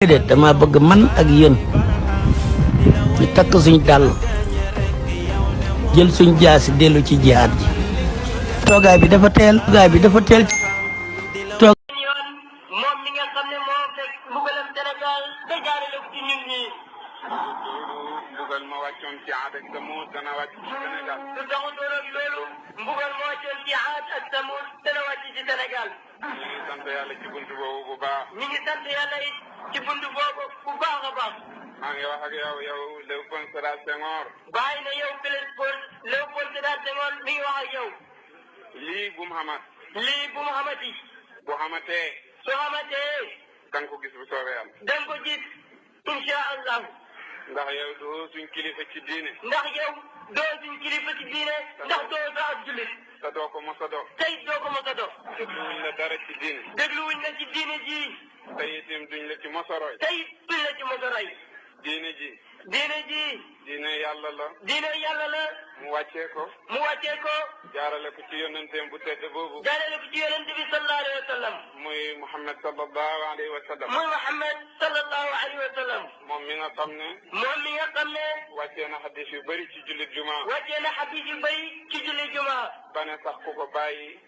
déedéet dama bëgg man ak yéen ñu takk suñ dàll jël suñ jaasi dellu ci jihaad ji toogaay bi dafa teel toog moom mi nga xam ne moo fekk mbugalam Sénégal ba jaarale ko ci ñun ñii. mbugal ma wàccoon ci Aad ak Samuud dana wàcc ci Sénégal. su taxutoon ak loolu mbugal ma wàccoon ci Aad ak Samuud dana wàcc ci Sénégal. ñu ngi sant yàlla ci buntu boobu bu baax. ñu ngi sant yàlla it ci buntu boobu bu baax a baax. maa ngi wax ak yow Léopold Sédar Senghor. bàyyi na yow Léopold Sédar Senghor mi ngi wax ak yow. lii bu mu xamat. lii bu mu xamati. bu xamatee. soo xamatee. da nga ko gis bu soobee yàlla. da nga ko gis incha allah. ndax yow doo suñ kilifa ci diine. ndax yow doo suñ kilifa ci diine. ndax doo sa ab jullit. te doo ko mos a dox. tey doo ko mos a dox. dégluwuñ la dara ci diine. dégluwuñ la ci diine ji. tey itam duñ la ci mos a roy. tey duñ la ci mos a roy. diine ji. diine ji. diine yàlla la. diine yàlla la. mu wàccee ko. mu wàccee ko. jaarale ko ci yonenteem bu tedd boobu. jaarale ko ci yonent bi sallallahu alayhi wa sallam. muy Muhammad sallallahu alayhi wa sallam. muy Muhammad sallallahu alayhi wa sallam. moom mi nga xam ne. moom mi nga xam ne. wàccee na xadis yu bëri ci jullit juma. wàccee na xadis yu bëri ci julli juma. ba ne sax ku ko bàyyi.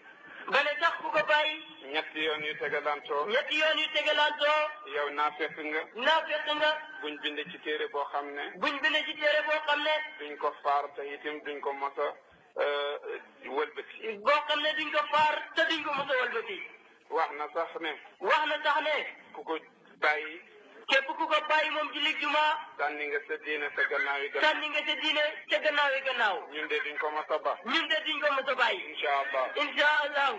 ba ne sax ku ko bàyyi. ñetti yoon yu tegalantoo. ñetti yoon yu tegalantoo. yow naafeq nga. naafeq nga. buñ bind ci téere boo xam ne. buñ bind ci téere boo xam ne. duñ ko faar te itam duñ ko mos a wëlbati. boo xam ne duñ ko faar te duñ ko mos a wëlbati. wax na sax ne. wax na sax ne. ku ko bàyyi. képp ku ko bàyyi moom julli juma. sànni nga sa diine sa gannaaw yi gannaaw. sànni nga sa diine ca gannaaw yi gannaaw. ñun de duñ ko mos a ba. ñun de duñ ko mos a bàyyi. incha allah. incha allah.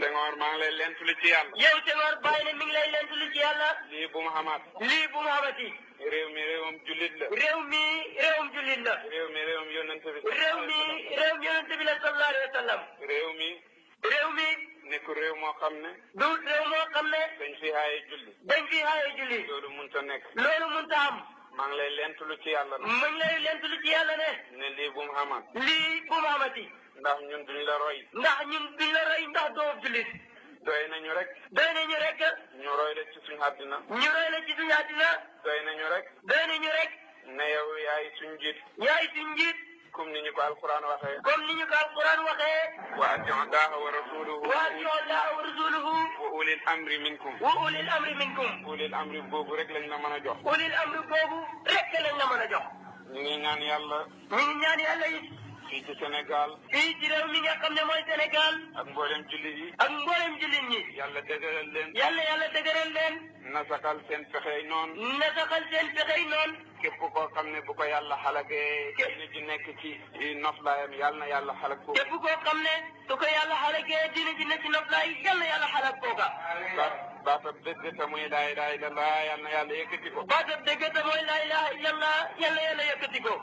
Senghor maa ngi lay lentulu ci yàlla. yow Senghor bàyyi ne mi ngi lay lentulu ci yàlla. lii bu mu xamaat. lii bu mu xamati. réew mi réewam jullit la. réew mi réewum jullit la. réew mi réewam yonent bi. réew mi réewum yonent bi la sallallahu alayhi wa sallam. réew mi. réew mi. nekkul réew moo xam ne. du réew moo xam ne. dañ fi aaye julli. dañ fi aaye julli. loolu mënut a nekk. loolu mënut a am. maa ngi lay lentulu ci yàlla nag. mu ngi lay lentulu ci yàlla ne. ne lii bu mu xamaat. lii bu mu xamati. ndax ñun duñ la roy. ndax ñun duñ la roy ndax doo jullit. doy nañu rek. doy nañu rek. ñu roy la ci suñu àddina. ñu roy la ci suñu àddina. doy nañu rek. doy nañu rek. ne yow yaay suñu njiit. yaay suñu njiit. comme ni ñu ko alquran waxee. comme ni ñu ko alquran waxee. wa atiu llaha wa rasulahu. wa atiu llaha wa rasuluhu. wa ulil amri minkum. wa ulil amri minkum. ulil amri boobu rek lañ la mën a jox. ulil amri boobu rek lañ la mën a jox. ñu ngi ñaan yàlla. ñu ngi ñaan yàlla it. fii ci Sénégal. fii ci réew mi nga xam ne mooy Sénégal. ak mboolem jullit yi. ak mboolem jullit ñi. yàlla dëgëral leen. yàlla dëgëral leen. nasakal seen pexey noonu. nasaxal seen pexey noonu. képp koo xam ne bu ko yàlla xalagee. diine ji nekk ci noflaayam yàlla na yàlla xalag ko. képp koo xam ne su ko yàlla xalagee diine ji nekk ci noflaay yàlla na yàlla xalag kooka. baatab dëgg te muy laa ilaaha illallah yàlla na yàlla yëkkati ko. baatab dëgg te mooy laa ilaaha illallah yàlla yàlla yëkkati ko.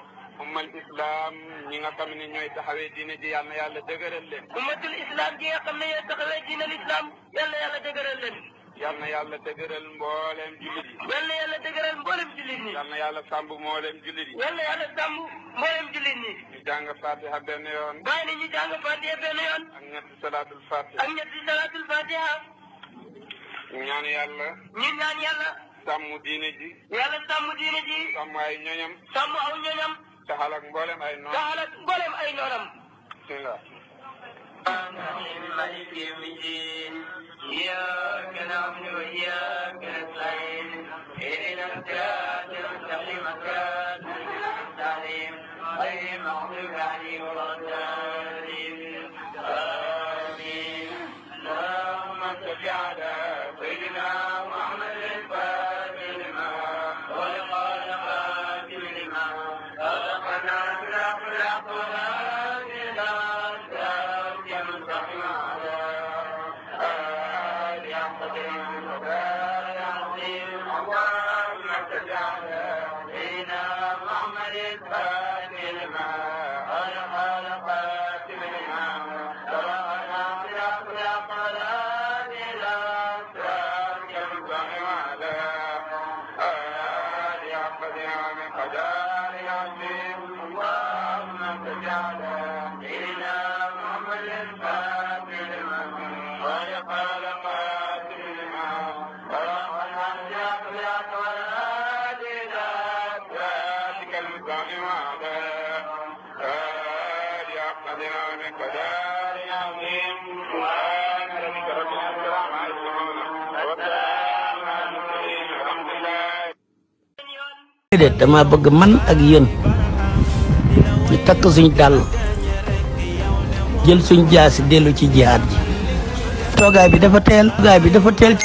ummal islam ñi nga xam ne ñooy taxawee diine ji yàlla na yàlla dëgëral leen. ummatul islam gi nga xam ne ñooy taxawee diine l'islam yàlla yàlla dëgëral leen. yàlla na yàlla dëgëral mboolem jullit yi. yàlla yàlla dëgëral mboolem jullit ñi. yàlla na yàlla sàmb mboolem jullit yi. yàlla yàlla sàmm mboolem jullit ñi. ñu jàng fatiha benn yoon. bàyyi na ñu jàng fatiha benn yoon. ak ñetti salaatul fatiha. ak ñetti salaatul fatiha. ñaan yàlla. ñu ñaan yàlla. sàmm diine ji. yàlla sàmm diine ji. sàmm ay ñoñam. sàmm aw ñoñam. taxal ak mboolem ay noon. taxal ak mboolem ay noonam. bismillah. مالك يوم الدين إياك نعبد وإياك نستعين اهدنا الصراط المستقيم صراط الذين غير المغضوب عليهم ولا الضالين آمين اللهم صل على سيدنا محمد الفاتح لما خلق الخاتم لما خلقنا بالحق déedéet dama bëgg man ak yéen ñu takk suñ dàll jël suñ jaasi dellu ci jihaad ji toogaay bi dafa teel